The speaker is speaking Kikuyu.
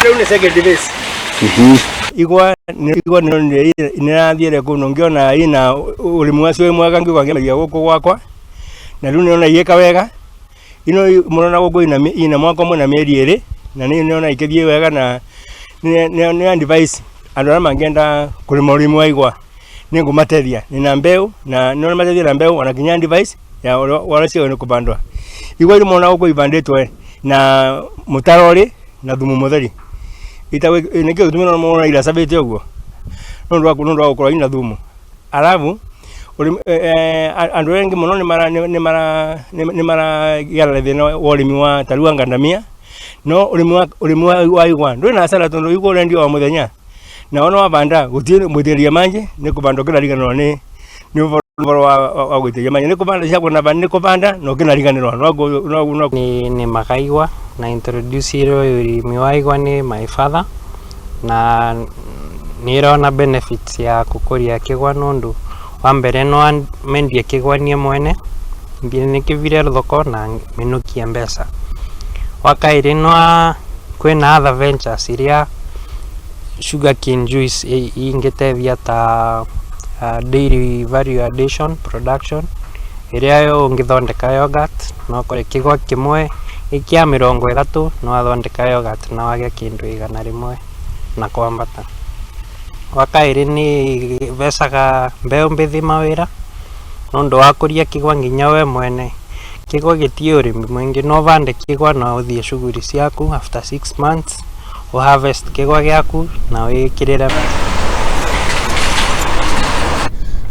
Rĩu nĩ second phase. Igwa igwa nĩ nĩrathiĩre kũndũ ngĩona ina ũrĩmi wacio wĩ mwega, ngiuga ngĩmeria gũkũ gwakwa, na rĩu nĩona igĩka wega. Ino mũrona gũkũ ina mwaka ũmwe na mĩeri 2, na nĩ nĩona ikĩthiĩ wega, na nĩ advice andũ arĩa mangĩenda kũrĩma ũrĩmi wa igwa, nĩ ngũmateithia nĩna mbeũ, na nĩ mateithia na mbeũ ona nginya advice ya ũrĩa ciagĩrĩirwo nĩ kũbandwa. Igwa iria mũrona gũkũ ibandĩtwo na mũtaro ũrĩ na thumu mũtheri. Nĩkĩo gĩtũmi mũrona iracabĩte ũguo, nĩ ũndũ wa gũkorwo ina thumu. Alafu andũ aingĩ mũno nĩ maragĩa na thĩna wa ũrĩmi wa ta rĩu wa ngandamia, no ũrĩmi wa igwa ndũrĩ na hasara, tondũ igwa ũrendio o mũthenya, na ona wabanda gũtirĩ gũitĩrĩria maĩ, nĩ kũbanda ũkĩnariganĩrwo nĩ ũhoro wa gũitĩrĩria maĩ, nĩ kũbanda ciaku nĩ kũbanda na ũkĩnariganĩrwo no. Nĩ nĩmaga igwa na introduce irwo ũrĩmi wa igwa nĩ my father, na nĩ ĩrona benefits ya gũkũria kĩgwa, nũndũ wa mbere no mendie kĩgwa niĩ mwene nĩkĩvire thoko na minũkie mbeca. Wa kaĩrĩ, no kwĩna other ventures iria sugarcane juice ingĩteithia ta dairy value addition production, ĩrĩa ũngĩthondeka yoghurt, no ũkore kĩgwa kĩmwe gĩ kĩa 30 no wathondeka yoghurt na wagĩe kĩndũ 100 na kwambata. Wa kaĩrĩ, nĩ ĩbecaga mbeũ mbĩthĩ mawĩra, nũndũ wakũria kĩgwa nginya we mwene, kĩgwa gĩtiĩ ũrĩmi mũingĩ, no ũbande kĩgwa na ũthiĩ shughuli ciaku, after 6 months ũ harvest kĩgwa gĩaku na wĩkĩrĩre.